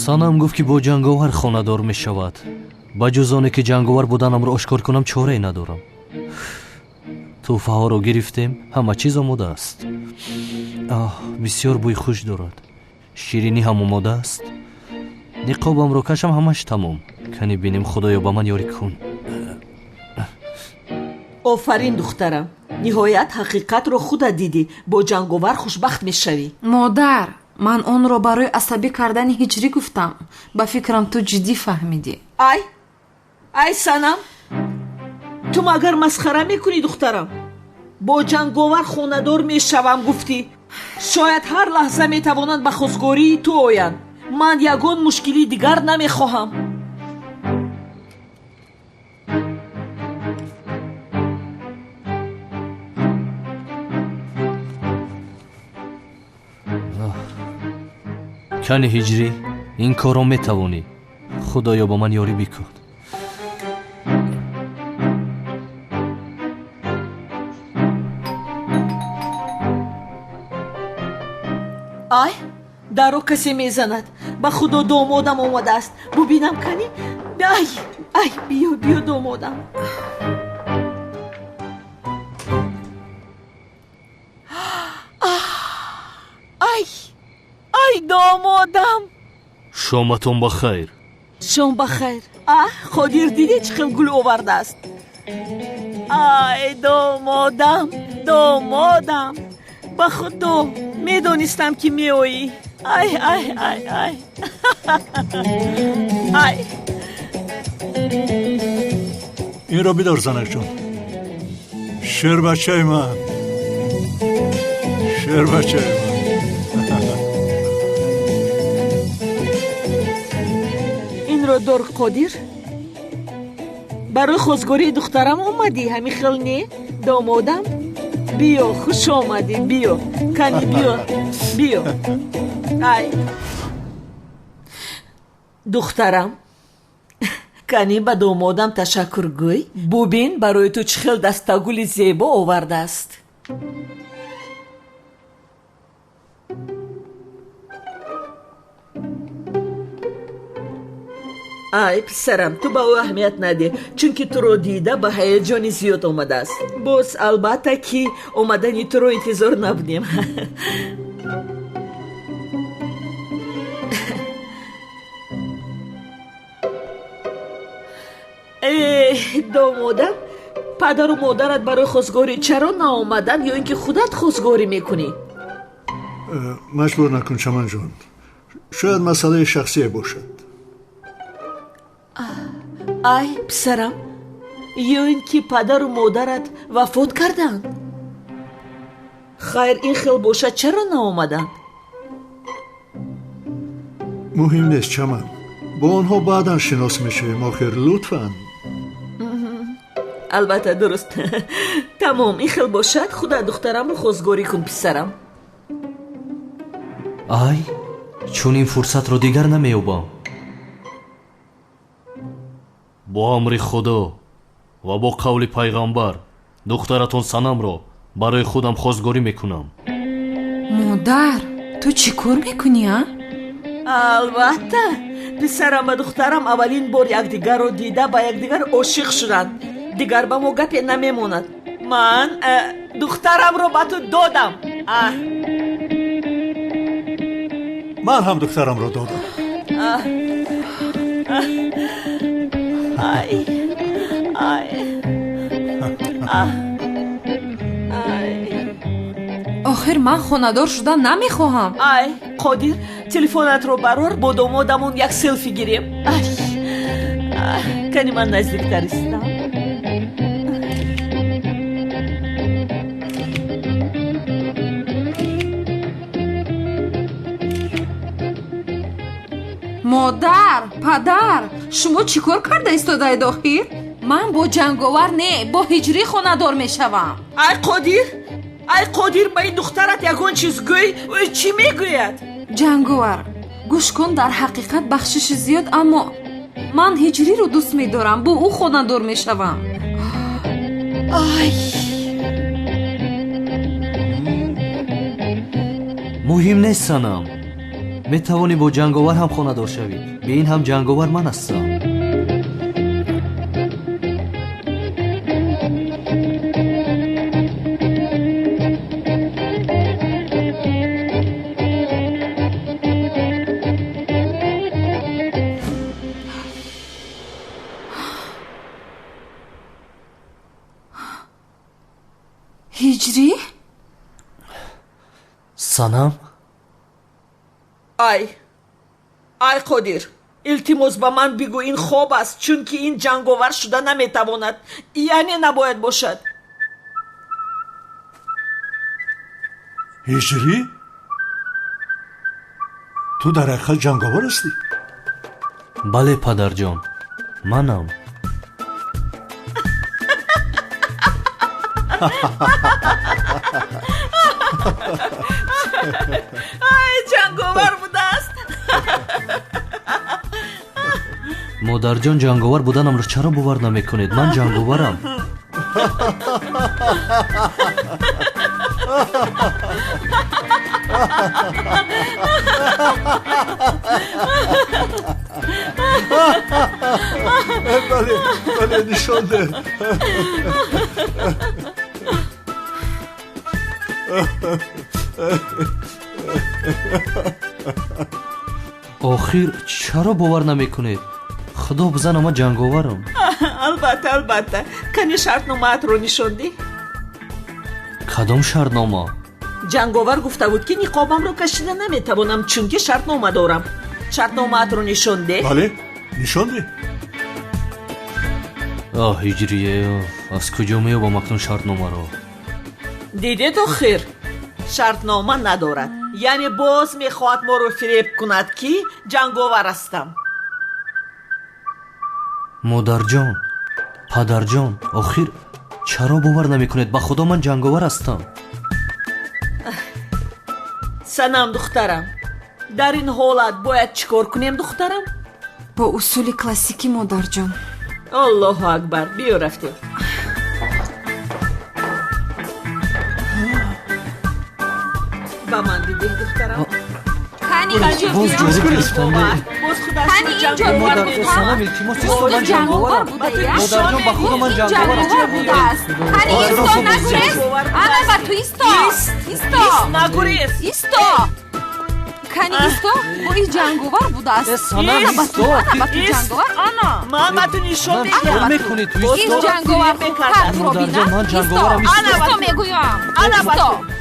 Санам гуфт, ки бо Ҷанговар хонадор мешавад. Ба ҷуз оне ки Ҷанговар буданамро ошкор кунам, чорае надорам. Тӯҳфаҳоро гирифтем, ҳама чиз омода аст. Оҳ, бисёр бӯи хуш дорад. Ширинӣ ҳам омода аст. Ниқобамро кашам, ҳамаш тамом. Кани бинем, Худоё, ба ман ёрӣ кун. Офарин, духтарам, ниҳоят ҳақиқатро худат дидӣ. Бо Ҷанговар хушбахт мешавӣ. Модар, ман онро барои асабӣ кардани Ҳиҷрӣ гуфтам. Ба фикрам, ту ҷиддӣ фаҳмидӣ. Ай, ай, Санам, ту магар масхара мекунӣ? Духтарам, бо Ҷанговар хонадор мешавам гуфтӣ. Шояд ҳар лаҳза метавонанд ба хостгории ту оянд. Ман ягон мушкилии дигар намехоҳам. Кани, Ҳиҷрӣ, ин корро метавонӣ. Худоё, ба ман ёрӣ бикун. Ай, дарро касе мезанад. Ба Худо, домодам омадааст. Бубинам кани. Ай, ай, биё, биё, домодам. Ай, ай, домодам! Шоматон ба хайр. Шом ба хайр. А, Қодир, дидӣ, чӣ хел гул овардааст? Ай, домодам, домодам, ба Худо, медонистам, ки меоӣ. Ай, ай, ай, ай, ай! Инро бидор, занакҷон. Шербачаи ман, шербачаи ман. Инро дор, Қодир. Барои хостгории духтарам омадӣ, ҳамин хел не, домодам? Биё, хуш омадӣ, биё, кани, биё, биё. Ай, духтарам, кани, ба домодам ташаккур гӯй. Бубин, барои ту чӣ хел дастагули зебо овардааст. Ай, писарам, ту ба ӯ аҳамият надеҳ, чунки туро дида ба ҳаяҷони зиёд омадааст. Боз, албатта, ки омадани туро интизор набудем. Э, домодам, падару модарат барои хостгорӣ чаро наомаданд ё ин ки худат хостгорӣ мекунӣ? Маҷбур накун, Чаманҷон. Шояд масъалаи шахсие бошад. Ай, писарам, ё ин ки падару модарат вафот карданд? Хайр, ин хел бошад, чаро наомаданд? Муҳим нест, Чаман, бо онҳо баъдан шинос мешавем. Охир, лутфан. Албатта, дуруст. Тамом, ин хел бошад, худат духтарамро хостгорӣ кун, писарам. Ай, чунин фурсатро дигар намеёбам. Бо амри Худо ва бо қавли пайғамбар духтаратон Санамро барои худам хостгорӣ мекунам. Модар, ту чӣ кор мекунӣ, а? Албатта, писарам ва духтарам аввалин бор якдигарро дида, ба якдигар ошиқ шуданд. Дигар ба мо гапе намемонад. Ман духтарамро ба ту додам. Ман ҳам духтарамро додам. Ай, ай, ай! Охир ман хонадор шудан намехоҳам. Ай, Қодир, телефонатро барор, бо домодамон як селфи гирем. Ай, кани, ман наздиктар истам. Модар, падар, шумо чӣ кор карда истодаед? Охир ман бо Ҷанговар не, бо Ҳиҷрӣ хонадор мешавам. Ай, Қодир, ай, Қодир, ба ин духтарат ягон чиз гӯй. Ӯ чӣ мегӯяд? Ҷанговар, гӯш кун, дар ҳақиқат бахшиши зиёд, аммо ман Ҳиҷриро дӯст медорам, бо ӯ хонадор мешавам. Ай! Муҳим нест, Санам. Метавонӣ бо ҷанговар ҳам хонадор шавӣ. Бе ин ҳам ҷанговар ман ҳастам. Ҳиҷрӣ? Санам? Ай, ай Қодир, илтимос, ба ман бигӯ, ин хоб аст, чунки ин ҷанговар шуда наметавонад, яъне набояд бошад. Ҳиҷрӣ, ту дар ҳақиқат ҷанговар ҳастӣ? Бале, падарҷон, манам. Ай, ҷанговар будааст. Модарҷон, ҷанговар буданамро чаро бовар намекунед? Ман ҷанговарам. Бале, бале, нишон деҳ. Охир чаро бовар намекунед? Худо бизана, ман ҷанговарам. Албатта, албатта. Кани шартномаатро нишон диҳ. Кадом шартнома? Ҷанговар гуфта буд, ки ниқобамро кашида наметавонам, чунки шартнома дорам. Шартномаатро нишон деҳ. Бале, нишон деҳ. Оҳ, ҳиҷрие, аз куҷо меёбам акнун шартномаро? Дидед, охир шартнома надорад, яъне боз мехоҳад моро фиреб кунад, ки ҷанговар ҳастам. Модарҷон, падарҷон, охир чаро бовар намекунед? Ба худо, ман ҷанговар ҳастам. Санам, духтарам, дар ин ҳолат бояд чӣ кор кунем, духтарам? Бо усули классикӣ, модарҷон. Аллоҳу акбар, биё, рафтем. Ба ман бидеҳ, духтарам. Кани инҷо Боз биё. ҷорӯб гирифтам. Боз худашро Кани инҷо ҷанговар биё. мекунад. Санам, илтимос, Боз исто, ман ҷанговар ҷанговарам. будая? Модарҷон, ба худо, ман Ин ҷанговарам. ҷанговар будааст. Кани Охир, исто, хоб нагурез. Ана ба ту, исто. Исто. Ист, нагурез. Исто. Кани исто, бо ин ҷанговар будааст. Э, Санам, Ана ба ту, исто. ана ба ту Ист. ҷанговар, ана. Ман ба ту нишон Санам, медиҳам. чӣ кор мекунӣ ту? Боз Ин Исто. ҷанговар фиреб мекард. хубтар туро Модарҷон, бинад. ман Исто. ҷанговарам, исто. Исто мегӯям. Ана ба Исто. ту.